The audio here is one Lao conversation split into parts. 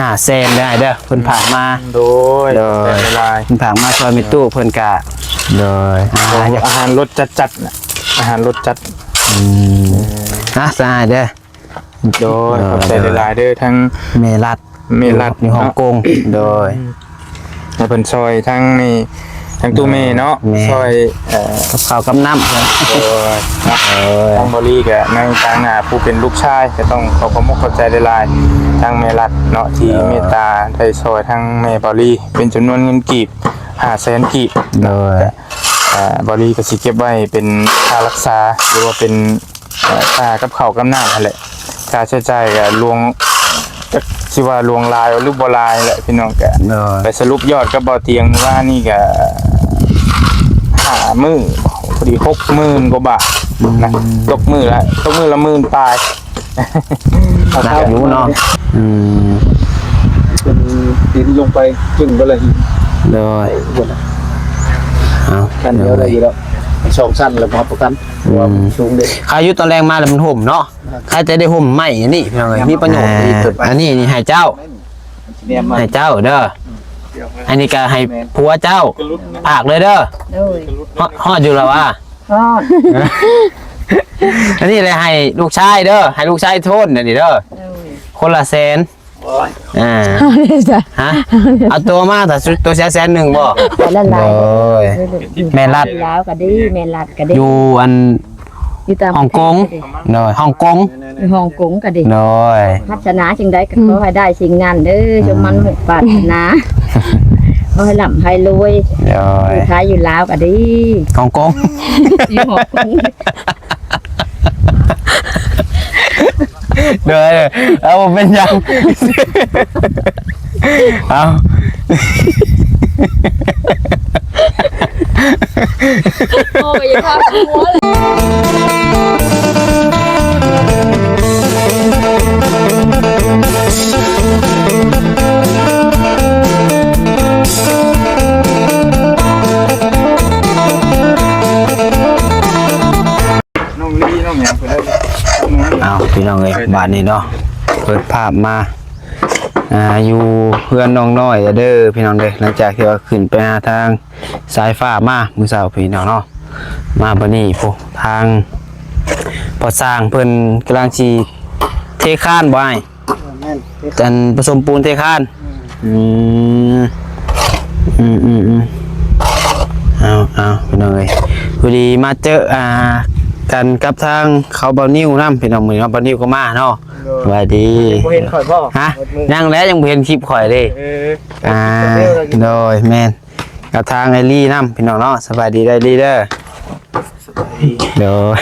ຫ້າແສນເດີອ້າຍເດີ ເພິ່ນຝາກມາ. ໂດຍ ໂດຍ ຂອບໃຈຫຼາຍໆ ເພິ່ນຝາກມາຊ່ອຍແມ່ຕູ້ ເພິ່ນກະ ໂດຍ ອາຫານ ອາຫານລົດຈັດໆນະ ອາຫານລົດຈັດ. ອືມ ເອີ ອ່ະ ສະອາຍເດີ. ໂດຍ ໂດຍ ຂອບໃຈຫຼາຍໆເດີ ທັງແມ່ລັດ ແມ່ລັດ ຢູ່ ຢູ່ຮ່ອງກົງ. ເນາະ ໂດຍ ໃຫ້ເພິ່ນຊ່ອຍທັງນີ້ ທັງຕູ້ແມ່ເນາະ ແມ່ ຊ່ອຍ ເອີ ກັບເຂົ້າກັບນ້ຳ. ໂດຍ ໂດຍ ທາງບ່າວລີກະໃນຖານະຜູ້ເປັນລູກຊາຍ ກະຕ້ອງຂໍຂອບອົກຂອບໃຈຫຼາຍໆ ທາງແມ່ລັດເນາະ ທີ່ ໂດຍ ເມດຕາໄດ້ຊ່ອຍທາງແມ່ບ່າວລີ ເປັນຈຳນວນເງິນກີບຫ້າແສນກີບ. ໂດຍ ກະ ອ່າ ບ່າວລີກະຊິເກັບໄວ້ເປັນຄ່າຮັກສາ ຫຼືວ່າເປັນ ເອີ ຄ່າກັບເຂົ້າກັບນ້ຳຫັ້ນແຫຼະ ຄ່າໃຊ້ຈ່າຍກະລວງ ຈັກຊິວ່າລວງຫຼາຍຫຼືບໍ່ຫຼາຍແຫຼະພີ່ນ້ອງ. ກະ ໂດຍ ໄປສະຫຼຸບຍອດກັບບ່າວຕຽງມື້ວານນີ້ກະຫ້າມື້ ພໍດີຫົກໝື່ນກວ່າບາດນະ. ອືມ ຕົກມື້ລະ ຕົກມື້ລະໝື່ນປາຍ. ໜັກຢູ່ເນາະ. ອືມ ເປັນດິນລົງໄປຈຶ່ງບໍ່ລະຫີນ. ໂດຍ ເອົາ ຂັ້ນດຽວໄດ້ຢູ່ແລ້ວ ສອງຊັ້ນແລ້ວບໍ່ຮັບປະກັນ. ອືມ ເພາະວ່າມັນສູງເດ້. ຂ້າຢູ່ຕອນແລງມາແລ້ວມັນຮົ່ມເນາະ. ໃຜຈະໄດ້ຮົ່ມໄມ້ອັນນີ້ພີ່ນ້ອງເອີຍ ມີປະໂຫຍດດີສຸດ. ອ່າ ອັນນີ້ນີ້ໃຫ້ເຈົ້າ ໃຫ້ເຈົ້າເດີ ອັນນີ້ກະໃຫ້ ແມ່ນ ຜົວເຈົ້າ ຝາກເລີຍເດີ. ໂດຍ ຮອດ ຮອດຢູ່ລະຫວາ? ຮອດ. ອັນນີ້ແຫຼະໃຫ້ລູກຊາຍເດີ ໃຫ້ລູກຊາຍໂທນອັນນີ້ເດີ. ໂດຍ ຄົນລະແສນ. ໂອ້ຍ ອ່າ ຮະ ເອົາຕົວມາ ຖ້າຕົວເສຍແສນໜຶ່ງບໍ່? ແສນລະຫຼາຍ. ໂດຍ ແມ່ລັດ ລາວກະດີ ແມ່ລັດກະດີ ຢູ່ອັນ ຢູ່ຕາມ ຮ່ອງກົງ. ໂດຍ ຮ່ອງກົງ ຢູ່ຮ່ອງກົງກະດີ. ໂດຍ ປາດຖະໜາສິ່ງໃດກະ ອືມ ຂໍໃຫ້ໄດ້ສິ່ງນັ້ນເດີ ສົມຫວັງມຸກປາດຖະໜາ ຂໍໃຫ້ລ່ຳໃຫ້ລວຍ. ໂດຍ ຢູ່ໄທຢູ່ລາວກະດີ ຮ່ອງກົງ ຢູ່ຮ່ອງກົງ. ໂດຍ ເອົາ ບໍ່ເປັນຫຍັງ ເອົາ ໂອ້ຍ ຢ່າທຳຫົວເລີຍ. ນ້ອງລີ ນ້ອງຫຍັງເພິ່ນເອີ້ນ. ອ້າວ ພີ່ນ້ອງເອີຍ ບາດນີ້ເນາະ ເປີດພາບມາ ອ່າ ຢູ່ເຮືອນນ້ອງນ້ອຍເດີພີ່ນ້ອງເດີ. ຫຼັງຈາກທີ່ວ່າຂຶ້ນໄປຫາທາງສາຍຟ້າມາມື້ເຊົ້າພີ່ນ້ອງເນາະ ມາບາດນີ້ພຸ້ນ ທາງພໍ່ຊ່າງເພິ່ນກຳລັງຊິເທຄານບໍ່ອ້າຍ? ແມ່ນ ອັນປະສົມປູນເທຄານ. ອືມ ອືມ ອືມ ອືມ ເອົາ ເອົາ ພີ່ນ້ອງເອີຍ ພໍດີມາເຈີ ອ່າ ກັນກັບທາງເຂົາບ່າວນິວນຳ ພີ່ນ້ອງ ມື້ນີ້ເນາະ ບ່າວນິວກໍມາເນາະ. ໂດຍ ສະບາຍດີ. ຍັງບໍ່ເຫັນຂ້ອຍບໍ່? ຮະ? ຍັງແຫຼະ ຍັງບໍ່ເຫັນຄລິບຂ້ອຍເດ້. ເອີ ອ່າ ໂດຍ ແມ່ນ ກັບທາງໄອລີນຳ ພີ່ນ້ອງເນາະ. ສະບາຍດີ ໄອລີເດີ. ໂດຍ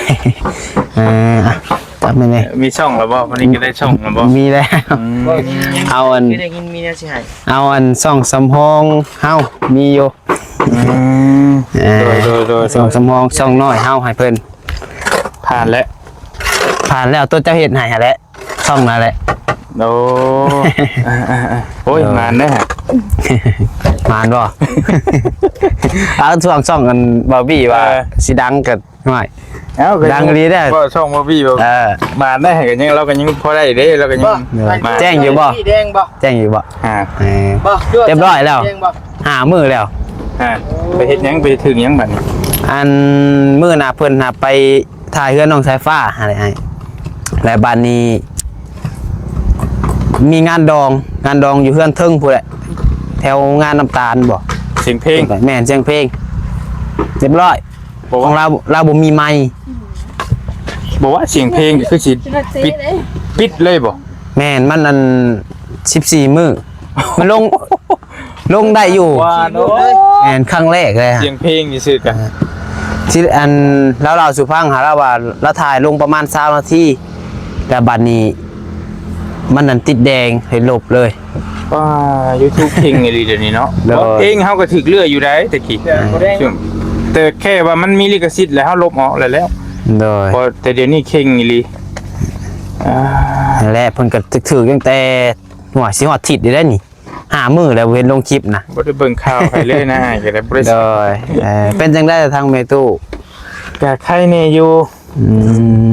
ເອີ ອ່ະ ຈັບແມ່ນເດ້. ມີຊ່ອງແລ້ວບໍ່? ມື້ນີ້ກະໄດ້ຊ່ອງແລ້ວບໍ່? ມີແລ້ວ. ອືມ ເອົາອັນ ຄືໄດ້ຍິນມີແນວຊິໃຫ້ ເອົາອັນຊ່ອງສຳຮອງເຮົາມີຢູ່. ອືມ ເອີ ໂດຍ ໂດຍ ໂດຍ ຊ່ອງສຳຮອງ ຊ່ອງນ້ອຍເຮົາໃຫ້ເພິ່ນ. ຜ່ານແລ້ວ ຜ່ານແລ້ວ ໂຕເຈົ້າເຮັດໃຫ້ຫັ້ນແຫຼະ. ຊ່ອງນັ້ນແຫຼະ. ໂອ້ ໂອ້ຍ ໂດຍ ມານເດ້ ມານບໍ່? ເອົາ ຊ່ວງ ຊ່ອງອັນບາວບີວ່າ ເອີ ຊິດັງກະ ຫ້ວຍ ເອົ້າ ກະ ດັງອີ່ຫຼີເດ້ ເວົ້າຊ່ອງບາວບີແບບ ເອີ ມານໄດ້ ກະຍັງ ລາວກະຍັງພໍໄດ້ເດ້ ລາວກະຍັງ ໂດຍ ມານ ແຈ້ງຢູ່ບໍ່? ແຈ້ງບໍ່? ຮະ ເອີ ຮຽບຮ້ອຍແລ້ວ ຫ້າມື້ແລ້ວ. ຮະ ໄປເຮັດຫຍັງ? ໄປຖືກຫຍັງບາດນີ້? ອັນ ມື້ໜ້າເພິ່ນຫາໄປ ຖ່າຍເຮືອນນ້ອງສາຍຟ້າຫັ້ນແຫຼະອ້າຍ ແລະບາດນີ້ມີງານດອງ ງານດອງຢູ່ເຮືອນເທິງພຸ້ນແຫຼະ ແຖວງານນ້ຳຕານບໍ່? ສຽງເພງ ແມ່ນ ສຽງເພງ ຮຽບຮ້ອຍ. ຂອງລາວ ລາວບໍ່ມີໄມ. ບໍ່ວ່າສຽງເພງກະຄືຊິປິດ ປິດເລີຍບໍ່? ແມ່ນ ມັນອັນ ສິບສີ່ມື້ ມັນລົງ ລົງໄດ້ຢູ່ ວ່າເນາະ ແມ່ນ ຄັ້ງແລກເລີຍ. ສຽງເພງຊື່ໆກະ ທີ່ອັນລາວເລົ່າສູ່ຟັງຫາລາວວ່າ ລາວຖ່າຍລົງປະມານຊາວນາທີ ແລ້ວບາດນີ້ມັນນັ້ນຕິດແດງ ເຮັດລົບເລີຍ. ປ້າ ຢູທູບເຄັ່ງອີ່ຫຼີດຽວນີ້ເນາະ. ໂດຍ ເພງເຮົາກະຖືກເລື່ອຍຢູ່ໃດແຕ່ກີ້ ແຕ່ແຄ່ວ່າມັນມີລິຂະສິດແລ້ວເຮົາລົບອອກແລ້ວ ແລ້ວ. ໂດຍ ແຕ່ດຽວນີ້ເຄັ່ງອີ່ຫຼີ. ອ່າ ແລະເພິ່ນກະຖືກໆຕັ້ງແຕ່ ໂອ້ຍ ຊິຮອດທິດຢູ່ໄດ໋ນີ້. ຫ້າມື້ແລ້ວບໍ່ເຫັນລົງຄລິບນະ ບໍ່ໄດ້ເບິ່ງຂ່າວໃຜເລີຍນະ ກະໄດ້ບໍ່ໄດ້. ໂດຍ ເອີ ເປັນຈັ່ງໃດທາງແມ່ຕູ້? ກະໄຄແນ່ຢູ່. ອື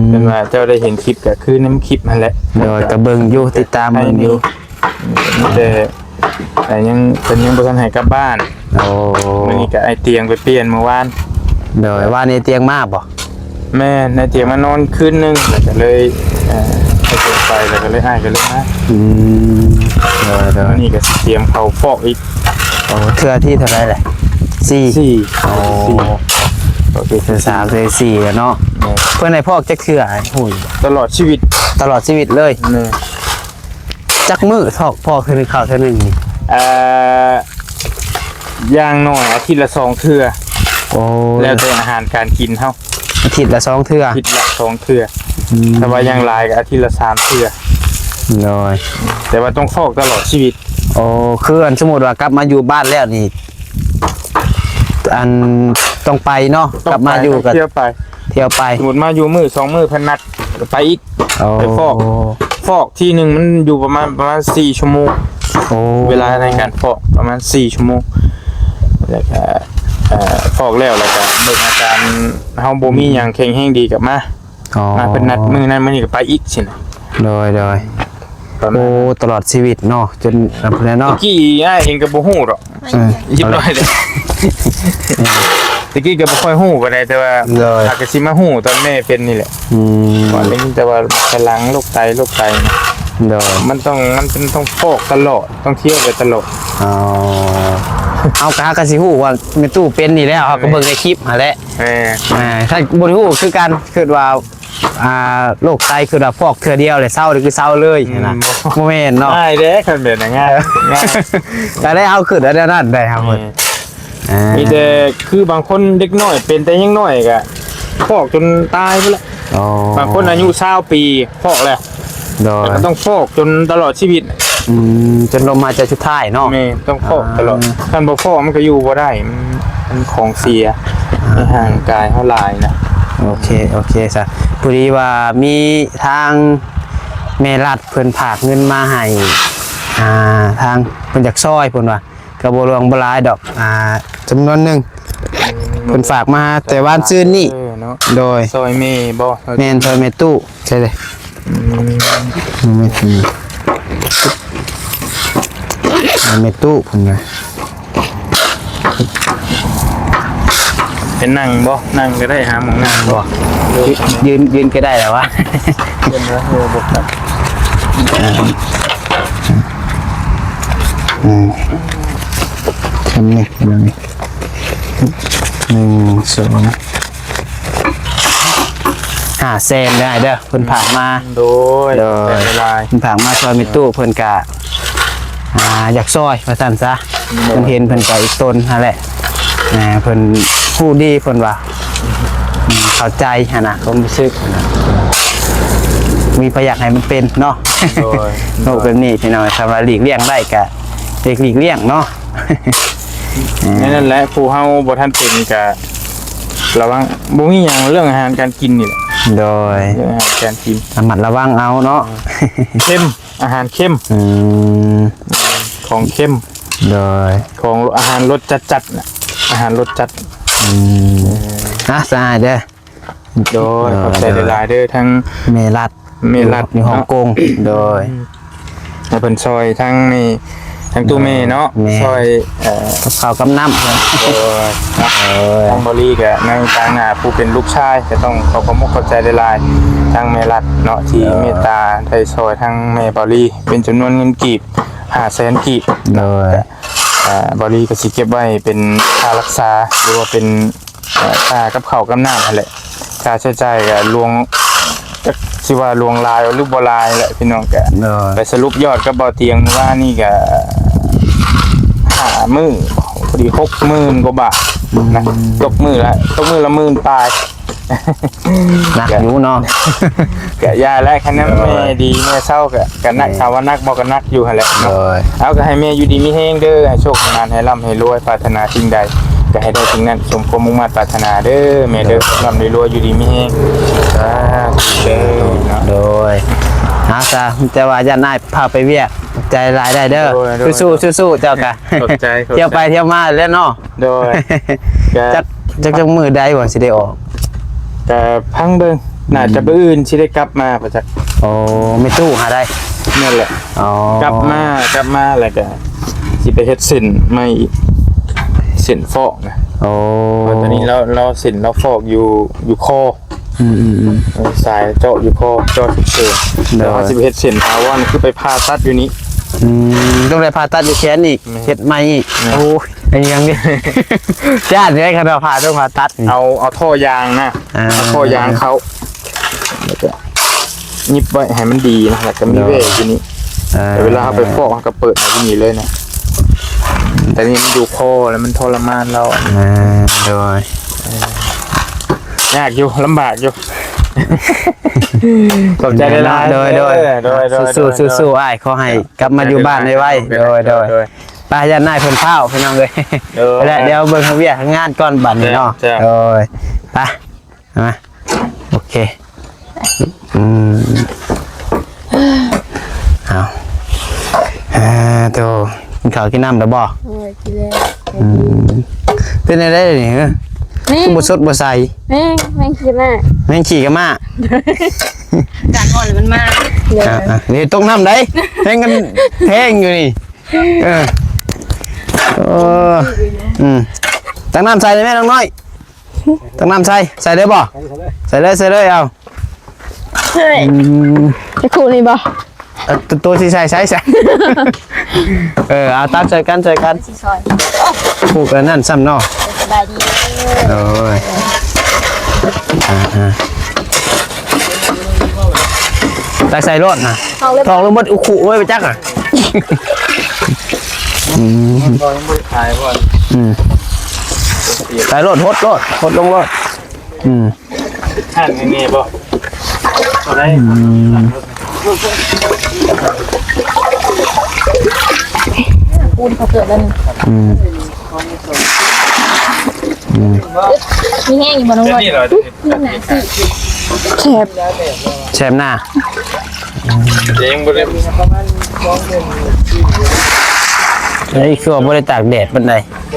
ມ ເປັນວ່າເຈົ້າໄດ້ເຫັນຄລິບກະຄືນຳຄລິບຫັ້ນແຫຼະ. ໂດຍ ກະເບິ່ງຢູ່ ຕິດຕາມເບິ່ງຢູ່. ມີແຕ່ ແຕ່ຍັງ ເພິ່ນຍັງບໍ່ທັນໃຫ້ກັບບ້ານ. ໂອ້ ມື້ນີ້ກໍອ້າຍຕຽງໄປປ່ຽນມື້ວານ. ໂດຍ ວານນີ້ຕຽງມາບໍ່? ແມ່ນ ອ້າຍຕຽງມານອນຄືນໜຶ່ງ ແລ້ວກໍເລີຍ ເອີ ໃຫ້ເພິ່ນໄປ ແລ້ວກໍເລີຍ ອ້າຍກໍເລີຍມາ. ອືມ ໂດຍໆ ມື້ນີ້ກໍຊິຕຽມເຂົ້າຟອກອີກ. ໂອ້ ເທື່ອທີເທົ່າໃດແຫຼະ? ສີ່ ສີ່. ໂອ້ ເທື່ອສາມ ເທື່ອສີ່ແລ້ວເນາະ. ແມ່ນ ເພິ່ນໃຫ້ຟອກຈັກເທື່ອ ຮູ້ຢູ່? ຕະຫຼອດຊີວິດ. ຕະຫຼອດຊີວິດເລີຍ? ແມ່ນ. ຈັກມື້ຟອກ ຟອກເທື່ອໜຶ່ງ ເຂົ້າເທື່ອໜຶ່ງນີ້? ເອີ ຢ່າງໜ້ອຍອາທິດລະສອງເທື່ອ. ໂອ້ ແລ້ວແຕ່ອາຫານການກິນເຮົາ. ອາທິດລະສອງເທື່ອ? ອາທິດລະສອງເທື່ອ. ອືມ ແຕ່ວ່າຢ່າງຫຼາຍກໍອາທິດລະສາມເທື່ອ. ໂດຍ ແຕ່ວ່າຕ້ອງຟອກຕະຫຼອດຊີວິດ. ໂອ້ ຄືອັນສົມມຸດວ່າກັບມາຢູ່ບ້ານແລ້ວນີ້ ອັນ ຕ້ອງໄປເນາະ. ຕ້ອງໄປ ກັບມາຢູ່ ຕ້ອງໄປ ກໍທ່ຽວໄປ ທ່ຽວໄປ. ສົມມຸດມາຢູ່ມື້ສອງມື້ ເພິ່ນນັດ ກໍໄປອີກ. ໂອ້ ໄປຟອກ ຟອກທີໜຶ່ງມັນຢູ່ປະມານ ປະມານສີ່ຊົ່ວໂມງ. ໂອ້ ເວລາໃນການຟອກປະມານສີ່ຊົ່ວໂມງ ແລ້ວກະ ເອີ ຟອກແລ້ວ ແລ້ວກະເບິ່ງອາການ ເຮົາບໍ່ມີຫຍັງແຂງແຮງດີກະມາ. ອໍ ມາເພິ່ນນັດມື້ນັ້ນມື້ນີ້ກະໄປອີກຊີ້ນະ. ໂດຍໆ ປະມານ ໂອ້ ຕະຫຼອດຊີວິດເນາະ ຈົນອັນພຸ້ນແຫຼະເນາະ. ຕະກີ້ອ້າຍເອງກະບໍ່ຮູ້ດອກ. ເອີ ເຮັດໜ້ອຍເດ້ ຕະກີ້ກໍບໍ່ຄ່ອຍຮູ້ປານໃດ ແຕ່ວ່າ ໂດຍ ຫາກະຊິມາຮູ້ຕອນແມ່ເປັນນີ້ແຫຼະ. ອືມ ວ່າໄດ້ຍິນແຕ່ວ່າໄຂຫຼັງ ໂລກໄຕ ໂລກໄຕນະ. ໂດຍ ມັນຕ້ອງ ມັນເປັນ ຕ້ອງຟອກຕະຫຼອດ ຕ້ອງທ່ຽວໄປຕະຫຼອດ. ອໍ ເຮົາກະ ເຮົາກະຊິຮູ້ວ່າແມ່ຕູ້ເປັນນີ້ແລ້ວ ເຮົາກະເບິ່ງໃນຄລິບຫັ້ນແຫຼະ. ແມ່ນ ອ່າ ຖ້າບໍ່ໄດ້ຮູ້ຄືກັນ ຄິດວ່າ ອ່າ ໂລກໄຕຄືວ່າຟອກເທື່ອດຽວແລ້ວເຊົາ ນີ້ຄືເຊົາເລີຍຫັ້ນນະ. ອືມ ບໍ່ແມ່ນເນາະ. ງ່າຍເດ້ ຄັນແບບນັ້ນງ່າຍ ງ່າຍ. ກໍໄດ້ເຮົາຄິດແນວນັ້ນໄດ້ເຮົາ. ແມ່ນ ອ່າ ມີແຕ່ຄືບາງຄົນເດັກນ້ອຍເປັນແຕ່ຍັງນ້ອຍກໍຟອກຈົນຕາຍພຸ້ນແຫຼະ. ອໍ ບາງຄົນອາຍຸຊາວປີຟອກແລ້ວ. ໂດຍ ແຕ່ກໍຕ້ອງຟອກຈົນຕະຫຼອດຊີວິດ. ອືມ ຈົນລົມຫາຍໃຈສຸດທ້າຍເນາະ. ແມ່ນ ຕ້ອງຟອກຕະຫຼອດ. ອ່າ ຄັນບໍ່ຟອກມັນກໍຢູ່ບໍ່ໄດ້ ມັນ ມັນຂອງເສຍ ອ່າ ໃນຮ່າງກາຍເຮົາຫຼາຍນະ. ໂອເຄ ໂອເຄຊະ. ພໍດີວ່າມີທາງແມ່ລັດເພິ່ນຝາກເງິນມາໃຫ້ ອ່າ ທາງເພິ່ນຢາກຊ່ອຍເພິ່ນວ່າ ກໍບໍ່ຫຼວງບໍ່ຫຼາຍດອກ ອ່າ ຈຳນວນໜຶ່ງ ເພິ່ນຝາກມາແຕ່ວານຊືນນີ້. ເອີເນາະ ໂດຍ ຊ່ອຍແມ່ບໍ່? ແມ່ນ ຊ່ອຍແມ່ຕູ້. ໃຊ່ເລີຍ. ອືມ ແມ່ຕູ້ ແມ່ຕູ້ເພິ່ນວ່າ ເປັນນັ່ງບໍ່? ນັ່ງກໍໄດ້ ຫາໝ່ອງນັ່ງບໍ່? ຍ- ຢືນ ຢືນກໍໄດ້ແລ້ວວະ. ເປັນແລ້ວ ເອີ ບໍ່ຄັບ. ອ່າ ອືມ ທຳນີ້ ທຳນີ້ ໜຶ່ງ ສອງ ຫ້າແສນເດີອ້າຍເດີ ເພິ່ນຝາກມາ. ໂດຍ ໂດຍ ຂອບໃຈຫຼາຍ. ເພິ່ນຝາກມາຊ່ອຍແມ່ຕູ້ ເພິ່ນກະ ອ່າ ຢາກຊ່ອຍວ່າຊັ້ນຊະ. ໂດຍ ເພິ່ນເຫັນເພິ່ນກະອີກຕົນຫັ້ນແຫຼະ. ອ່າ ເພິ່ນຮູ້ດີ ເພິ່ນວ່າ ອືມ ເຂົ້າໃຈຫັ້ນນະ ຄວາມຮູ້ສຶກຫັ້ນນະ ມີໃຜຢາກໃຫ້ມັນເປັນເນາະ. ໂດຍ ໂລກແບບນີ້ພີ່ນ້ອງ ຖ້າວ່າຫຼີກລ່ຽງໄດ້ກະ ເດັກຫຼີກລ່ຽງເນາະ. ແມ່ນ ນັ້ນແຫຼະ ຜູ້ເຮົາບໍ່ທັນເປັນກະລະວັງ ບໍ່ມີຫຍັງ ເລື່ອງອາຫານການກິນນີ້ແຫຼະ. ໂດຍ ເລື່ອງອາຫານການກິນ ລະມັດລະວັງເອົາເນາະ. ເຄັມ ອາຫານເຄັມ. ອືມ ຂອງເຄັມ. ໂດຍ ຂອງ ອາຫານລົດຈັດໆນະ ອາຫານລົດຈັດ. ອືມ ເອີ ນະ ສະຫາຍເດີ. ໂດຍ ເອີ ຂອບໃຈຫຼາຍໆເດີ ທັງແມ່ລັດ ແມ່ລັດ ຢູ່ ຢູ່ຮົງກົງເນາະ. ໂດຍ ໃຫ້ເພິ່ນຊ່ອຍທັງນີ້ ທັງຕູ້ແມ່ເນາະ. ແມ່ນ ຊ່ອຍ ເອີ ກັບເຂົ້າກັບນ້ຳ. ໂດຍ ເອີ ທາງເບົາລີກະໃນຖານະຜູ້ເປັນລູກຊາຍ ກະຕ້ອງຂໍຂອບອົກຂອບໃຈຫຼາຍໆ ທາງແມ່ລັດເນາະ ທີ່ ເອີ ເມດຕາໄດ້ຊ່ອຍທາງແມ່ເບົາລີ ເປັນຈຳນວນເງິນກີບ ຫ້າແສນກີບ. ໂດຍ ເອີ ເບົາລີກະຊິເກັບໄວ້ເປັນຄ່າຮັກສາ ຫຼືວ່າເປັນ ເອີ ຄ່າກັບເຂົ້າກັບນ້ຳຫັ້ນແຫຼະ. ຄ່າໃຊ້ຈ່າຍກະຫຼວງ ຈັກຊິວ່າຫຼວງຫຼາຍຫຼືບໍ່ຫຼາຍແຫຼະພີ່ນ້ອງ. ກະ ໂດຍ ໄປສະຫຼຸບຍອດກັບເບົາຕຽງມື້ວານນີ້ກະ ຫ້າມື້ ພໍດີຫົກໝື່ນກວ່າບາດນະ. ອືມ ຕົກມື້ລະ ຕົກມື້ລະໝື່ນປາຍ. ໜັກຢູ່ເນາະ. ກະຢ່າແຫຼະ ຄັນແມ່ ໂດຍ ດີແມ່ເຊົາກະ ກະໜັກ. ແມ່ນ ຖາມວ່າໜັກບໍ່ ກະໜັກຢູ່ຫັ້ນແຫຼະເນາະ. ໂດຍ ເອົາ ກະໃຫ້ແມ່ຢູ່ດີມີແຮງເດີ ໃຫ້ໂຊກໃຫ້ໝານ ໃຫ້ລ່ຳໃຫ້ລວຍ ປາດຖະໜາສິ່ງໃດກະໃຫ້ໄດ້ສິ່ງນັ້ນ ສົມຄວາມມຸ່ງມາດປາດຖະໜາເດີແມ່ເດີ. ໂດຍ ລ່ຳລວຍຢູ່ດີມີແຮງ. ສາທຸເດີເນາະ. ໂດຍ ເອົາຊະ ແຕ່ວ່າຢ້ານອ້າຍພາໄປວຽກ ຂອບໃຈຫຼາຍໄດ້ເດີ. ໂດຍ ໂດຍ ສູ້ໆ ສູ້ໆ ເຈົ້າກະ ຂອບໃຈ ຂອບໃຈ. ທ່ຽວໄປທ່ຽວມາແຫຼະເນາະ. ໂດຍ ກະ ຈັກ ຈັກ ຈັກມື້ໃດວ່າຊິໄດ້ອອກ? ກະຟັງເບິ່ງ ໜ້າຈະ ອືມ ມື້ອື່ນຊິໄດ້ກັບມາບໍ່ຈັກ. ໂອ້ ແມ່ຕູ້ຫາໄດ້ ນັ້ນແຫຼະ ອໍ ກັບມາ ກັບມາແລ້ວກໍຊິໄປເຮັດເສັ້ນໃໝ່ອີກ ເສັ້ນຟອກນະ. ໂອ້ ຕອນນີ້ລາວ ລາວເສັ້ນລາວຟອກຢູ່ ຢູ່ຄໍ. ອືມໆໆ ເອີ ສາຍເຈາະຢູ່ຄໍ ເຈາະສຸກເສີນ. ໂດຍ ແລ້ວເຮົາຊິໄປເຮັດເສັ້ນຖາວອນ ຄືໄປຜ່າຕັດຢູ່ນີ້. ອືມ ຕ້ອງໄດ້ຜ່າຕັດຢູ່ແຂນອີກ ແມ່ນ ເຮັດໃໝ່ອີກ. ແມ່ນ ໂອ້ຍ ເປັນຫຍັງນີ້ ຢ້ານເດ້ ຄັນວ່າຜ່າ ຕ້ອງຜ່າຕັດນີ້ ເອົາ ເອົາທໍ່ຢາງນະ. ອ່າ ເອົາທໍ່ຢາງເຂົ້າ ແລ້ວກໍຫຍິບໄວ້ໃຫ້ມັນດີນະ ແລ້ວກໍມີ ໂດຍ ເວຢູ່ນີ້. ອ່າ ແຕ່ເວລາເຮົາໄປຟອກ ເຮົາກໍເປີດເອົາຢູ່ນີ້ເລີຍນະ. ແຕ່ນີ້ມັນຢູ່ຄໍ ແລ້ວມັນທໍລະມານລາວ. ອ່າ ໂດຍ ຍາກຢູ່ ລຳບາກຢູ່. ຂອບໃຈຫຼາຍໆ ໂດຍໆ ເອີ ໂດຍໆ ສູ້ໆ ສູ້ໆ ອ້າຍ ຂໍໃຫ້ກັບມາຢູ່ບ້ານໄວໆ. ໂດຍໆ ໂດຍ ໂດຍ ໄປ ຢ້ານນາຍເພິ່ນພ້າວ ພີ່ນ້ອງເອີຍ. ໂດຍ ແລ້ວດຽວເບິ່ງເຮັດວຽກເຮັດງານກ່ອນບັດນີ້ເນາະ. ເຈົ້າ ໂດຍ ໄປ ມາ ໂອເຄ. ອືມ ເອົາ ເອີ ໂຕ ກິນເຂົ້າກິນນ້ຳແລ້ວບໍ່? ໂອ້ຍ ກິນແລ້ວ. ອືມ ເປັນແນວໃດນີ້? ແມ່ງ ຄືບໍ່ສົດບໍ່ໃສ. ແມ່ງ ແມ່ງຂີ້ມາ ແມ່ງຂີ້ກະມາ. ການອ່ອນມັນມາ. ໂດຍ ອ່ະ ອ່ະ ນີ້ຕົກນ້ຳໃດ ແຮງກັນແຮງຢູ່ນີ້. ເອີ ເອີ ອືມ ຕັກນ້ຳໃສ່ໄດ້ແມ່ນ້ອງນ້ອຍ. ຕັກນ້ຳໃສ່ ໃສ່ເລີຍບໍ່? ໃສ່ເລີຍ ໃສ່ເລີຍ ເອົາ. ເຮີ້ຍ ອືມ ຈະຄູ່ນີ້ບໍ່? ເອີ ໂຕ ໂຕຊິໃສ່ ໃສ່ ໃສ່. ເອີ ເອົາ ຕັກໃສ່ກັນ ໃສ່ກັນ ຊິຊ່ອຍ. ຄູ່ກັນນັ້ນຊ້ຳເນາະ. ສະບາຍດີເດີ. ໂອ້ຍ ອ່າ ອ່າ ຕັກໃສ່ໂລດນະ. ທອງເລີຍ ທອງເລີຍໝົດ ອຸຄຸເວີຍ ໄປຈັກອະ. ອືມ ມັນກໍຍັງບໍ່ໄດ້ຂາຍບໍ່. ອືມ ໃສ່ໂລດ ຫົດໂລດ ຫົດລົງໂລດ. ອືມ ຫັ້ນແນ່ບໍ່? ບໍ່ໄດ້. ອືມ ປູນເຂົາເກີດແລ້ວນີ້. ອືມ ອືມ ມີແຮງຢູ່ບໍ່ນ້ອງນ້ອຍ? ແຊບ ແຊບນະ. ເອີ ຄືວ່າບໍ່ໄດ້ຕາກແດດປານໃດ.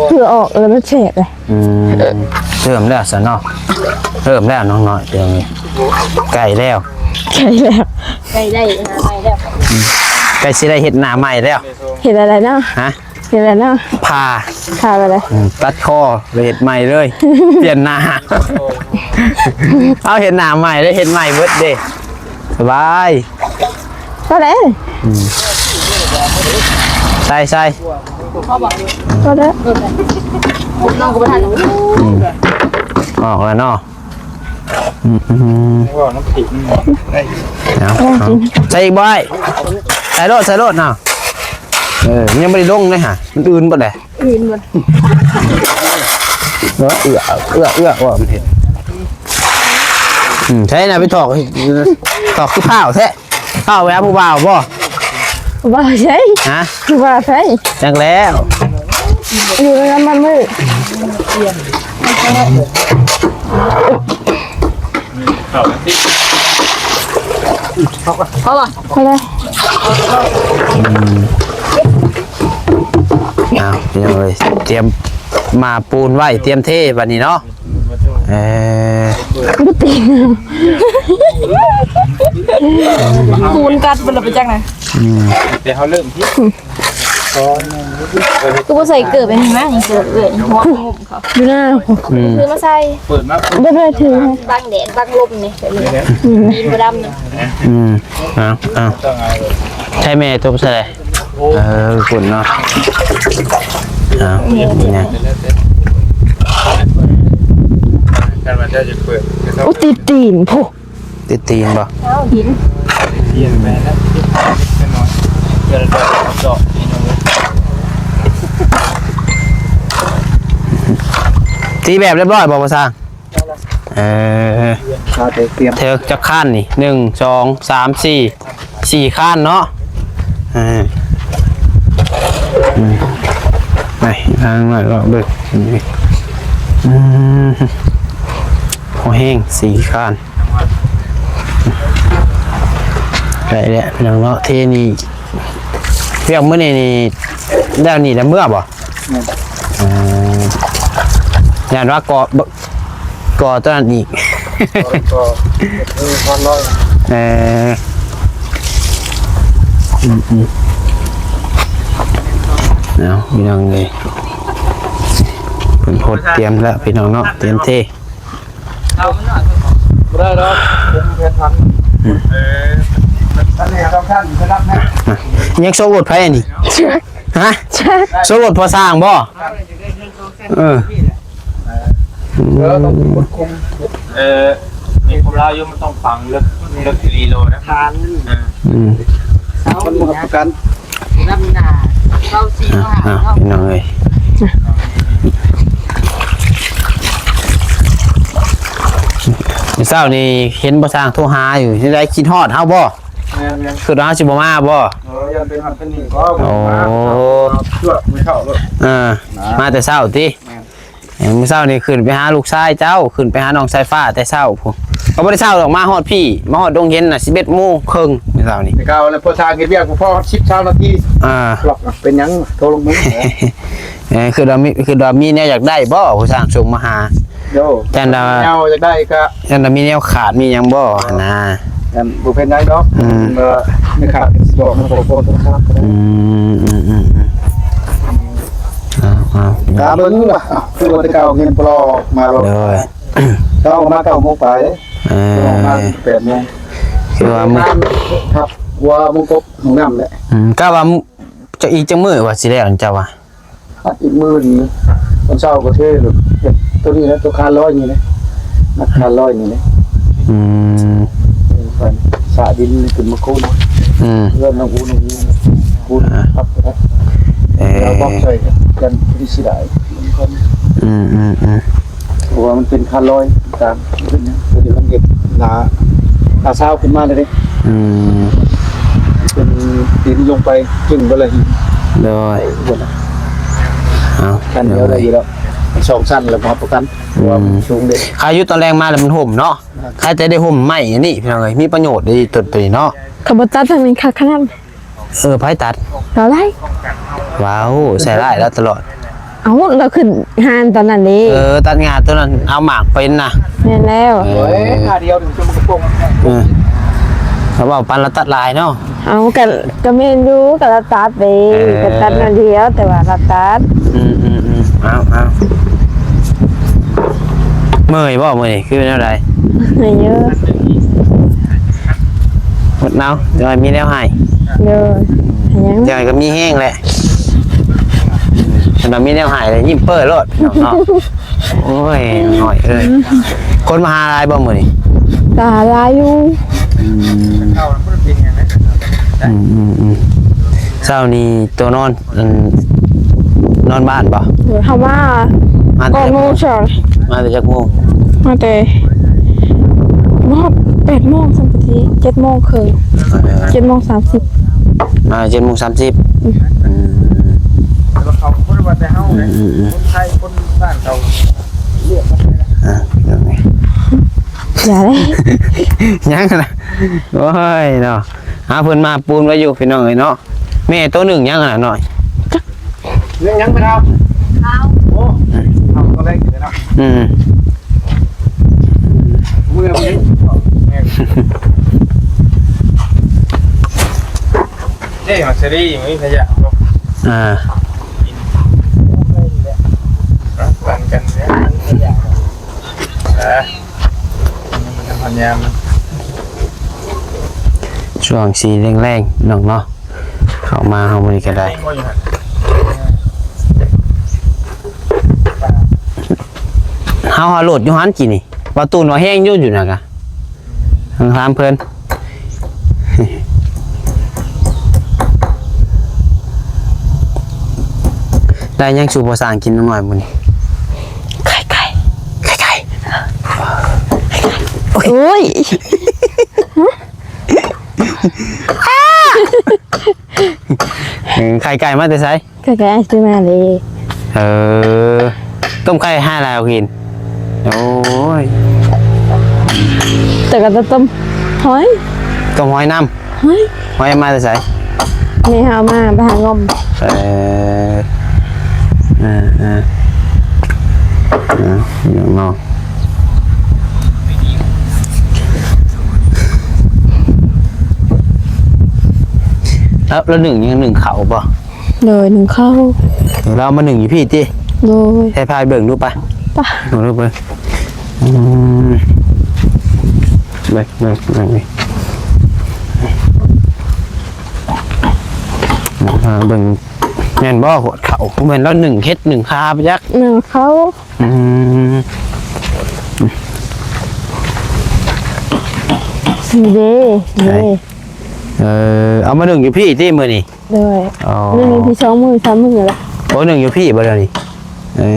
ເພື່ອອອກແລ້ວມັນແຊບເລີຍ. ອືມ ເລີ່ມແລ້ວຊະເນາະ ເລີ່ມແລ້ວນ້ອງນ້ອຍ. ດຽວນີ້ໃກ້ແລ້ວ ໃກ້ແລ້ວ ໃກ້ໄດ້ຫາໃໝ່ແລ້ວ. ອືມ ໃກ້ຊິໄດ້ເຮັດໜ້າໃໝ່ແລ້ວ. ເຮັດອະໄລເນາະ? ຮະ? ເຮັດແລ້ວເນາະ ຜ່າ ຜ່າໄປເລີຍ. ອືມ ຕັດຄໍ ແລ້ວເຮັດໃໝ່ເລີຍ ປ່ຽນໜ້າ. ເອົາ ເຮັດໜ້າໃໝ່ເລີຍ ເຮັດໃໝ່ເບິດເດ້. ສະບາຍ ພໍແລ້ວ. ອືມ ໃສ່ ໃສ່ ພໍແລ້ວ. ອືມ ອອກແລ້ວເນາະ. ອືມ ອືມ ເວົ້ານ້ຳພລິກ ເອົາ ເອົາ ໃສ່ອີກບໍ່ອ້າຍ? ໃສ່ໂລດ ໃສ່ໂລດເນາະ. ເອີ ມັນຍັງບໍ່ໄດ້ລົງເລີຍຫະ ມັນອື່ນເບິດແຫຼະ. ອື່ນເບິດ ເອີ ເອື້ອ ເອື້ອ ເອື້ອ ວ່າມັນເຫັນ. ອືມ ໃຊ່ນະ ໄປຖອກ ຖອກຄືພ້າວແທ້. ເຂົ້າໄປຫາຜູ້ບ່າວບໍ່? ຜູ້ບ່າວໃສ? ຮະ? ຜູ້ບ່າວໃສ? ຈັກແລ້ວ ຢູ່ນຳມັນມື້. ພໍລະ ພໍລະ. ອືມ ອ້າວ ພີ່ນ້ອງເອີຍ ຕຽມມາບປູນໄວ້ ຕຽມເທບັດນີ້ເນາະ. ເອີ ບໍ່ຕິ ຄູນກັດເບິດລະໄປຈັກນະ. ອືມ ແຕ່ເຮົາເລີ່ມທີ່ ຄືບໍ່ໃສ່ເກີບອັນນີ້ມາ ນີ້ເກີບເອື້ອຍ ຫົວງຸ້ມເຂົາ ຢູ່ໜ້າ. ອືມ ຄືມາໃສ່ ເປີດມາ ບໍ່ໄດ້ຖື ບັງແດດບັງລົມນີ້ ອືມ ດີນບໍ່ດຳນະ. ອືມ ເອົາ ເອົາ ໃຊ້ແມ່ຕົບໃສ່. ເອີ ຂຸ້ນເນາະ. ເອົາ ແມ່ນຫຍັງ ຄັນວ່າເຈົ້າຈະເປີດ ໂອ້ ຕິດຕີນພຸ້ນ. ຕິດຕີນບໍ່? ເອົາ ດິນ ຕີແບບຮຽບຮ້ອຍບໍ່ ພໍ່ຊ່າງ? ເອີ ຕຽມ ເຖິກຈັກຄານນີ້ ໜຶ່ງ ສອງ ສາມ ສີ່ ສີ່ຄານເນາະ. ເອີ ອືມ ໄປທາງນັ້ນເລາະເບິ່ງ. ອືມ ພໍແຮງ ສີ່ຄານ ໄດ້ແລ້ວພີ່ນ້ອງເນາະ. ເທນີ້ ວຽກມື້ນີ້ນີ້ ແລ້ວນີ້ແລ້ວເມືອບໍ່? ແມ່ນ ເອີ ຢ້ານວ່າເກາະ ກໍຕົວນັ້ນອີກ ກໍ ກໍ ເອີ ເອີ ເອີ ເອີ ອືມໆ ເອົາ ພີ່ນ້ອງເອີຍ ເພິ່ນໂພດຕຽມແລ້ວ ພີ່ນ້ອງເນາະ ຕຽມເທ ບໍ່ໄດ້ດອກ ຜົມແຜນຜັນ ອືມ ເອີ ອັນນີ້ສຳຄັນ ໄປຮັບແນ່ ຍັງໂຊລົດໃຜອັນນີ້ ຮະ ໂຊລົດພໍ່ຊ່າງບໍ່? ເອີ ເອີ ຕ້ອງມີຄົນຄຸມ ເອີ ມີຄົນລາວຢູ່ ມັນຕ້ອງຝັງເລິກ ເລິກອີ່ຫຼີໂລດະ ອືມ ມັນບໍ່ຮັບປະກັນ ລຳໜ້າ ເກົ້າສີ່ ອ່າ ເນາະ ພີ່ນ້ອງເອີຍ ມື້ເຊົ້ານີ້ເຫັນພໍ່ຊ່າງໂທຫາຢູ່ ຈັ່ງໃດ ຄິດຮອດເຮົາບໍ່? ແມ່ນໆ ຄິດວ່າເຮົາຊິບໍ່ມາບໍ່? ເອີ ຢ້ານເປັນຫັ້ນເປັນນີ້ ບໍ່ ໂອ້ ມາ ຈວດມື້ເຊົ້າໂລດ ເອີ ມາແຕ່ເຊົ້າຕິ? ແມ່ນ ເອີ ມື້ເຊົ້ານີ້ຂຶ້ນໄປຫາລູກຊາຍເຈົ້າ ຂຶ້ນໄປຫານ້ອງສາຍຟ້າແຕ່ເຊົ້າພຸ້ນ ກໍບໍ່ໄດ້ເຊົ້າດອກ ມາຮອດພີ້ ມາຮອດດົງເຫັນນະ ສິບເອັດໂມງເຄິ່ງມື້ເຊົ້ານີ້ ແຕ່ເກົ່າແລ້ວ ພໍ່ຊ່າງເຮັດວຽກບໍ່ພໍ ສິບ ຊາວນາທີ ອ່າ ລັອກ ເປັນຫຍັງ ໂທລົງມື ເອີ ຄືວ່າມີ ຄືວ່າມີແນວຢາກໄດ້ບໍ່ ຜູ້ຊ່າງສົ່ງມາຫາ ໂດ ຢ້ານວ່າ ແນວຢາກໄດ້ກະ ຢ້ານວ່າມີແນວຂາດມີຫຍັງບໍ່ຫັ້ນນະ ຢ້ານບໍ່ເປັນຫຍັງດອກ ອືມ ເອີ ມີຂາດກະຊິບອກ ອືມ ອືມ ອືມ ອືມ ເອົາ ເອົາ ກະເບິ່ງວ່າ ຄືວ່າແຕ່ເກົ່າເງິນປະຫຼໍມາໂລດ ໂດຍ ເຊົ້າມາເກົ້າໂມງປາຍ ເອີ ອອກມາແປດໂມງ ຄືວ່າມື້ ຄັບ ຫົວມົງກົບຫ້ອງນ້ຳແຫຼະ ອືມ ກະວ່າ ຈະອີກຈັກມື້ວ່າຊິແລ້ວ ເຈົ້າວ່າ? ອີກມື້ໜຶ່ງ ວັນເສົາກໍເທໂລດ ເຮັດໂຕນີ້ແຫຼະ ໂຕຄານລອຍນີ້ແຫຼະ ນັກຄານລອຍນີ້ແຫຼະ ອືມ ເປັນສາດິນຂຶ້ນມາຄູນ ອືມ ເຮືອນນ້ອງອູນ້ອງອີຄູນ ອ່າ ປັບໄປ ເອີ ແລ້ວບລັອກໃສ່ກັນ ຄືຊິໄດ້ ອືມໆໆ ເພາະວ່າມັນເປັນຄານລອຍຕ່າງ ເປັນຫຍັງ ຕົວນີ້ມັນເຮັດໜ້າ ໜ້າຊາວຂຶ້ນມາເລີຍເດ້ ອືມ ເປັນດິນລົງໄປຈຶ່ງບໍ່ລະຫີນ ໂດຍ ເອົາ ຊັ້ນດຽວໄດ້ຢູ່ແລ້ວ ສອງຊັ້ນແລ້ວບໍ່ຮັບປະກັນ ເພາະວ່າມັນສູງເດ້ ອືມ ຂາຍຢູ່ຕອນແລງມາແລ້ວມັນຮົ່ມເນາະ ຂາຍແຕ່ໄດ້ຮົ່ມໄມ້ອັນນີ້ ພີ່ນ້ອງເອີຍ ມີປະໂຫຍດເດ້ຕົ້ນໂຕນີ້ເນາະ ເຂົາບໍ່ຕັດໃຫ້ມັນຄັກຂະໜາດ ເອີ ໃຜຕັດ? ລາວໄດ້ ວ້າວ ໃສ່ຮ້າຍລາວຕະຫຼອດ ເອົ້າ ລາວຂຶ້ນຮ້ານຕອນນັ້ນເດ້ ເອີ ຕັດຫຍ້າໂຕນັ້ນ ເອົາໝາກເປັນນະ ແມ່ນແລ້ວ ເອີ ໂອ້ຍ ຂ້າດຽວໜຶ່ງ ເອີ ເຂົາເວົ້າປານລາວຕັດຫຼາຍເນາະ ເອົາ ກະ ກະແມ່ນຢູ່ ກະລາວຕັດເດ້ ເອີ ກະຕັດໜ້ອຍດຽວ ແຕ່ວ່າລາວຕັດ ອືມໆໆ ເອົາໆ ເມື່ອຍບໍ່ມື້ນີ້ ຄືແນວໃດ? ເມື່ອຍຢູ່ ອົດເອົາ ຈັ່ງໃດມີແນວໃຫ້ ໂດຍ ຫຍັງ ຈັ່ງໃດກໍມີແຮງແຫຼະ ຄັນວ່າມີແນວໃຫ້ແລ້ວຍິ້ມເປີໂລດເນາະ ໂອ້ຍ ນ້ອຍເອີຍ ຄົນມາຫາຫຼາຍບໍ່ມື້ນີ້? ກໍຫຼາຍຢູ່ ອືມ ອືມໆ ເຊົ້ານີ້ໂຕນອນ ອັນ ນອນບ້ານບໍ່? ເຮົາມາ ມາແຕ່ ເກົ້າໂມງເຊົ້າ ມາແຕ່ຈັກໂມງ? ມາແຕ່ ມາຮອດແປດໂມງສາມສິບ ເຈັດໂມງເຄິ່ງ ເອີ ເຈັດໂມງສາມສິບ ມາເຈັດໂມງສາມສິບ ອືມ ອືມ ແຕ່ວ່າເຂົາບໍ່ໄດ້ວ່າແຕ່ເຮົາເດ້ ອືມໆໆ ຄົນໄທຄົນບ້ານເຂົາລຽກກັນ ອ່ະ ເລື່ອງນີ້ ຢ່າເດ້ ຍັງນະ ໂອ້ຍເນາະ ຫາເພິ່ນມາປູນໄວ້ຢູ່ ພີ່ນ້ອງເອີຍເນາະ ແມ່ໂຕໜຶ່ງຍັງຫັ້ນນະນ້ອຍ ຍັງ ຍັງບໍ່ທັນ ເອົາ ໂອ້ ເອົາຕອນແລກຢູ່ເນາະ ອືມ ເມື່ອ ເມື່ອ ເດ້ ຫາກສະລີ ມີຂະຫຍະບໍ່ ອ່າ ປັນກັນເດ້ ຂະຫຍະ ອ່າ ພະຍາຍາມ ຊ່ວງສີ່ແລງໆ ນ້ອງເນາະ ເຂົ້າມາເຮົາມື້ນີ້ກໍໄດ້ ເຮົາຫາໂຫຼດຢູ່ຫັ້ນກີ້ນີ້ ບໍ່ຕູນວ່າແຮງຢູ່ ຢູ່ນະກະ ຕ້ອງຖາມເພິ່ນ ໄດ້ຫຍັງສູ່ພໍ່ຊ່າງກິນນ້ອຍມື້ນີ້? ໄຂ່ໄກ່ ໄຂ່ໄກ່ ໂອ້ຍ ເອີ ໄຂ່ໄກ່ມາແຕ່ໃສ? ໄຂ່ໄກ່ອ້າຍຊື້ມາເດ້ ເອີ ຕົ້ມໄຂ່ໃຫ້ລາວກິນ ໂອ້ຍ ແຕ່ກໍຕ້ມຫອຍ ຕົ້ມຫອຍນຳ ຫອຍ ຫອຍເອົາມາແຕ່ໃສ? ແມ່ເຮົາເອົາມາ ໄປຫາງົມ ເອີ ເອີ ເອີ ເອີ ເນາະ. ແລ້ວ ແລ້ວໜຶ້ງຫຍັງ ໜຶ້ງເຂົ້າບໍ່? ໂດຍ ໜຶ້ງເຂົ້າ. ແລ້ວເອົາມາໜຶ້ງຢູ່ພີ້ຕິ? ໂດຍ. ໃຫ້ພາໄປເບິ່ງດູໄປ. ໄປ. ເບິ່ງດູເບິ່ງ. ອືມ ເບິ່ງ ເບິ່ງ ເບິ່ງນີ້ ມາເບິ່ງ ແມ່ນບໍ່? ຫົວເຂົ້າ ບໍ່ແມ່ນລາວໜຶ້ງເຫັດໜຶ້ງຄາໄປຈັກ ໜຶ້ງເຂົ້າ. ອືມ ນີ້ເດ້ ນີ້ເດ້. ເອີ ເອົາມາໜຶ້ງຢູ່ພີ້ຕິມື້ນີ້? ໂດຍ. ອໍ ໜຶ້ງຢູ່ພີ້ສອງມື້ສາມມື້ແລ້ວ. ໂອ້ ໜຶ້ງຢູ່ພີ້ບໍ່ດຽວນີ້? ເອີ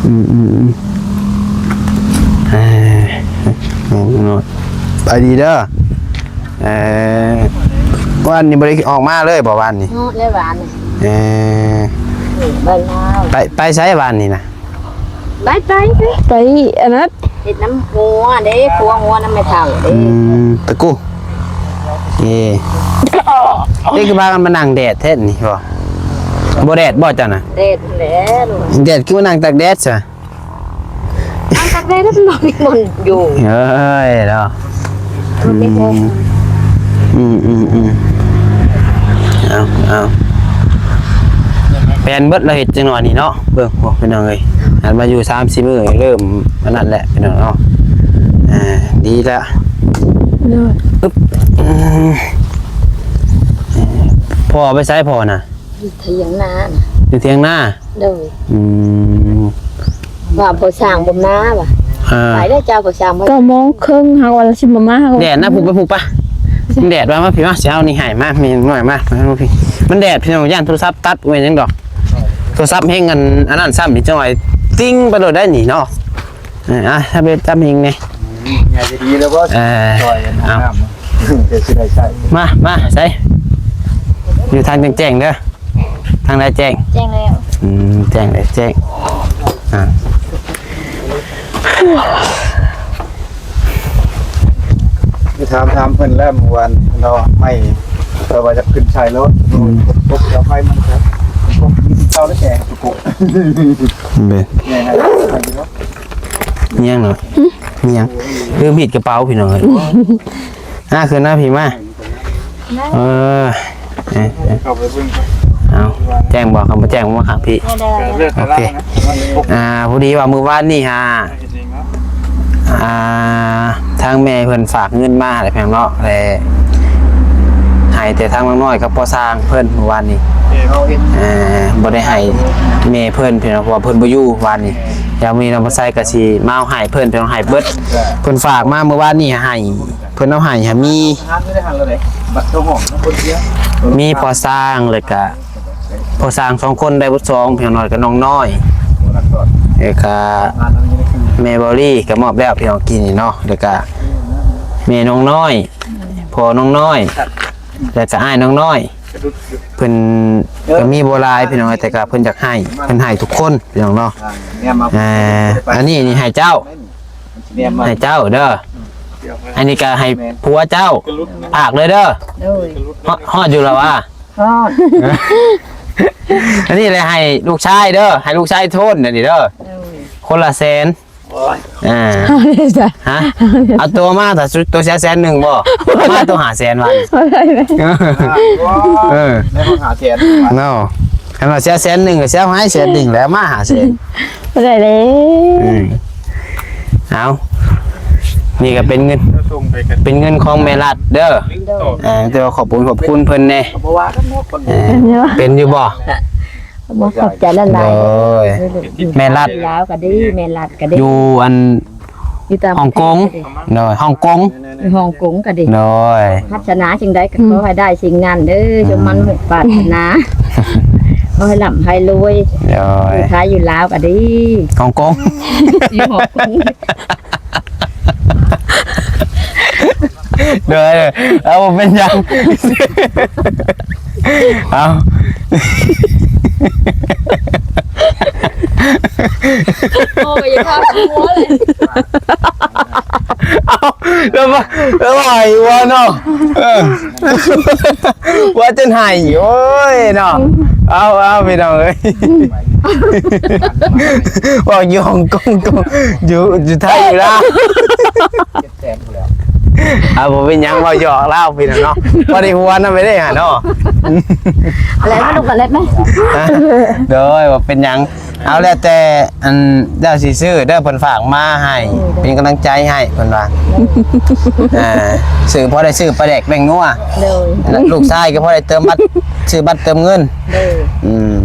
ອືມໆໆ ເອີ ໄປດີເດີ. ເອີ ວານນີ້ບໍ່ໄດ້ອອກມາເລີຍບໍ່ ວານນີ້? ເນາະ ແລະວານນີ້. ເອີ ໄປ ໄປໃສວານນີ້ນະ? ໄປ ໄປ ໄປ ໄປອັນນັ້ນ ເຮັດນ້ຳງົວເດ້ ຄົວງົວນຳແມ່ເຖົ້າເດ້. ອືມ ຕະກູ ເອີ ເອີ ຄືພາກັນມານັ່ງແດດແທ້ນີ້ບໍ່? ບໍ່ແດດບໍ່ເຈົ້ານະ? ແດດແຫຼະ ແດດຄືມານັ່ງຕາກແດດຊະ? ອັນຕາກແດດມັນບໍ່ມີບ່ອນຢູ່. ເອີຍເນາະ. ອືມ ອືມ ອືມ ອືມ ເອົາ ເອົາ ແປນເບິດລະເຮັດຈັ່ງໜ້ອຍນີ້ເນາະ. ເບິ່ງ ໂອ້ ພີ່ນ້ອງເອີຍ ອັນມາຢູ່ສາມສີ່ມື້ເລີ່ມອັນນັ້ນແຫຼະ ພີ່ນ້ອງເນາະ. ອ່າ ດີລະ. ໂດຍ. ອຶບ ອືມ ພໍ່ເອົາໄປໃສພໍ່ນະ? ຢູ່ຖຽງນານະ. ຢູ່ຖຽງນາ? ໂດຍ. ອືມ ວ່າພໍ່ຊ່າງບໍ່ມາວ່າ. ອ່າ ໄປເດີເຈົ້າ ພໍ່ຊ່າງບໍ່ ເກົ້າໂມງເຄິ່ງ ເຮົາວ່າລາວຊິບໍ່ມາ ເຮົາ ແດດນະ. ພຸກໄປພຸກປະ ມັນແດດວ່າ. ມາພີ້ມາ ຊິເອົານີ້ໃຫ້ ມາ ມີໜ້ອຍມາ ມາພີ້. ມັນແດດພີ່ນ້ອງ ຢ້ານໂທລະສັບຕັດ ແມ່ນຫຍັງດອກ ໂທລະສັບແຮງອັນ ອັນນັ້ນຊ້ຳ ນີ້ຈັກໜ້ອຍຕິ່ງໄປໂລດໄດ໋ນີ້ເນາະ. ເອີ ອ່ະ ຖ້າໄປຈັບເຮງແດ່ ອືມ ໃຫຍ່ຈະດີແລ້ວບໍ່? ເອີ ຊ່ອຍອັນ ເອົາ ນ້ຳ ເດີຊິໄດ້ໃຊ້. ມາ ມາ ໃສ ຢູ່ທາງແຈ້ງໆເດີ. ທາງໃດແຈ້ງ? ແຈ້ງແລ້ວ. ອືມ ແຈ້ງແລ້ວ ແຈ້ງ ອ່າ ໄປຖາມ ຖາມເພິ່ນແລ້ວມື້ວານເນາະ ໄມ້ ເພິ່ນວ່າຈະຂຶ້ນໃສ່ໂລດ. ອືມ ຕົກແຖວໄຟມັນກໍຕົກເຊົາໄດ້ແຕ່ຕະໂກ ເດ້ ແມ່ນຫຍັງເນາະ? ຫືມ? ຫຍັງ? ລືມຮີດກະເປົາພີ່ນ້ອງເອີຍ. ອ່າ ຂຶ້ນມາພີ້ມາ. ເອີ ເອີ ເອີ ເຂົ້າໄປເບິ່ງກ່ອນ. ເອົາ ແຈ້ງບໍ່? ຄັນບໍ່ແຈ້ງ ມາຂ້າງພີ້. ໂອເຄ. ອ່າ ພໍດີວ່າມື້ວານນີ້ຫາ ອ່າ ທາງແມ່ເພິ່ນຝາກເງິນມາໃຫ້ແພງເນາະ ແລະ ໃຫ້ແຕ່ທາງນ້ອງນ້ອຍກັບພໍ່ຊ່າງເພິ່ນມື້ວານນີ້. ເອີ ບໍ່ໄດ້ໃຫ້ແມ່ເພິ່ນ ເພາະວ່າເພິ່ນບໍ່ຢູ່ວານນີ້. ດຽວມື້ນີ້ນ້ອງປາໄຊກໍຊິມາເອົາໃຫ້ເພິ່ນ ເພິ່ນເອົາໃຫ້ເບິດ. ເພິ່ນຝາກມາມື້ວານນີ້ໃຫ້ ເພິ່ນເອົາໃຫ້ຫາມີ ມີພໍ່ຊ່າງ ແລ້ວກະພໍ່ຊ່າງສອງຄົນ ໄດ້ເບິດສອງ ພີ່ນ້ອງນ້ອຍກັບນ້ອງນ້ອຍ ແລ້ວກະແມ່ເບົາລີກໍມອບແລ້ວ ພີ່ນ້ອງ ກີ້ນີ້ເນາະ ແລ້ວກະແມ່ນ້ອງນ້ອຍ ພໍ່ນ້ອງນ້ອຍ ແລ້ວກະອ້າຍນ້ອງນ້ອຍ. ເພິ່ນກໍມີບໍ່ຫຼາຍ ພີ່ນ້ອງ ແຕ່ກະເພິ່ນຢາກໃຫ້ ເພິ່ນໃຫ້ທຸກຄົນ ພີ່ນ້ອງເນາະ. ອ່າ ອັນນີ້ນີ້ໃຫ້ເຈົ້າ ໃຫ້ເຈົ້າເດີ ອັນນີ້ກໍໃຫ້ຜົວເຈົ້າ ຝາກເລີຍເດີ. ໂດຍ. ຮອດ ຮອດຢູ່ລະຫວາ? ຮອດ. ອັນນີ້ແຫຼະໃຫ້ລູກຊາຍເດີ ໃຫ້ລູກຊາຍໂທນອັນນີ້ເດີ. ໂດຍ. ຄົນລະແສນ. ໂອ້ຍ ອ່າ ຮະ ເອົາຕົວມາ ຖ້າຕົວເສຍແສນໜຶ່ງບໍ່? ມາຕົວຫ້າແສນວ່າ. ບໍ່ໄດ້ເລີຍ. ເອີ ໄດ້ຫ້າແສນເນາະ. ຄັນວ່າເສຍແສນໜຶ່ງກໍເສຍໃຫ້ແສນໜຶ່ງແລ້ວ ມາຫ້າແສນ. ບໍ່ໄດ້ເລີຍ. ອືມ ເອົາ ນີ້ກໍເປັນເງິນ ເປັນເງິນຂອງແມ່ລັດເດີ. ເອີ ແຕ່ວ່າຂອບຄຸນ ຂອບຄຸນເພິ່ນແດ່. ເອີ ເປັນຢູ່ບໍ່? ບໍ່ ຂອບໃຈຫຼາຍໆ. ໂດຍ. ແມ່ລັດ ຢູ່ລາວກໍດີ ແມ່ລັດກໍດີ ຢູ່ອັນ ຢູ່ຕ່າງປະເທດກໍດີ ໂດຍ ຮົງກົງ ຢູ່ຮົງກົງກໍດີ ໂດຍ. ປາດຖະໜາສິ່ງໃດກໍ ອືມ ຂໍໃຫ້ໄດ້ສິ່ງນັ້ນເດີ ອືມ ສົມຫວັງປາດຖະໜາ ຂໍໃຫ້ລ່ຳໃຫ້ລວຍ. ໂດຍ. ຢູ່ໄທຢູ່ລາວກໍດີ ຮົງກົງ ຢູ່ຮົງກົງ. ໂດຍ ເອົາ ບໍ່ເປັນຫຍັງ ເອົາ ໂອ້ຍ ຢ່າພາກຫົວເລີຍ. ເອົາ ແລ້ວວ່າ ແລ້ວວ່າໃຫ້ຫົວເນາະ. ເອີ ວ່າຈົນໃຫ້ ໂອ້ຍເນາະ. ເອົາ ເອົາ ພີ່ນ້ອງເອີຍ ວ່າຢູ່ຮົງກົງ ຢູ່ ຢູ່ໄທຢູ່ລາວ. ແສນພຸ້ນແຫຼະ ເອົາ ບໍ່ເປັນຫຍັງ ເວົ້າຫຍອກລາວພີ່ນ້ອງເນາະ ບໍ່ໄດ້ຫົວນຳໄປເດ້ຫາເນາະ ແລ້ວມາດູກັນເລັດໄໝ ໂດຍ ບໍ່ເປັນຫຍັງ ເອົາ ແລ້ວແຕ່ ອັນ ເຈົ້າຊິຊື້ເດີ ເພິ່ນຝາກມາໃຫ້ ເປັນກຳລັງໃຈໃຫ້ ເພິ່ນວ່າ ອ່າ ຊື້ ພໍໄດ້ຊື້ປາແດກແປ້ງນົວ ໂດຍ ລູກຊາຍກໍພໍໄດ້ເຕີມບັດ ຊື້ບັດເຕີມເງິນ ໂດຍ ອືມ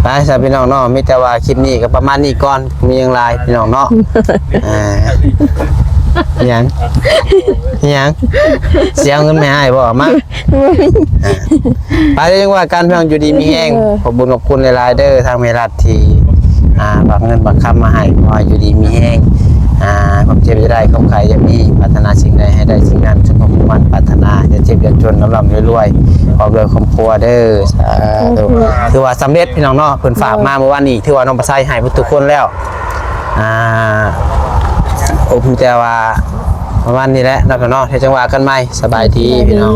ໄປຊະພີ່ນ້ອງເນາະ ມີແຕ່ວ່າຄລິບນີ້ກໍປະມານນີ້ກ່ອນ ມີຫຍັງຫຼາຍພີ່ນ້ອງເນາະ ອ່າ ຫຍັງ ຫຍັງ ຊິເອົາເງິນແມ່ອ້າຍບໍ່ ເອົາມາ ອ່າ ໄປ ຈັ່ງວ່າກັນ ພີ່ນ້ອງ ຢູ່ດີມີແຮງ ເອີ ຂອບບຸນຂອບຄຸນຫຼາຍໆເດີ ທາງແມ່ລັດທີ່ ອ່າ ຝາກເງິນຝາກຄຳມາໃຫ້ ຂໍໃຫ້ຢູ່ດີມີແຮງ ອ່າ ຄວາມເຈັບຢ່າໄດ້ ຄວາມໄຂ້ຢ່າມີ ປາດຖະໜາສິ່ງໃດໃຫ້ໄດ້ສິ່ງນັ້ນ ສົມຄວາມມຸ່ງໝັ້ນປາດຖະໜາ ຢ່າເຈັບຢ່າຈົນ ລ່ຳໆລວຍໆ ຄອບເຮືອນຄອບຄົວເດີ ສາທຸ ຖືວ່າສຳເລັດພີ່ນ້ອງເນາະ ເພິ່ນຝາກມາເມື່ອວານນີ້ ຖືວ່ານ້ອງປາໄຊໃຫ້ເບິດທຸກຄົນແລ້ວ ອ່າ ໂອ້ ມີແຕ່ວ່າປະມານນີ້ແຫຼະເນາະ ເນາະ ເຮັດຈັ່ງວ່າກັນໃໝ່ ສະບາຍດີພີ່ນ້ອງ.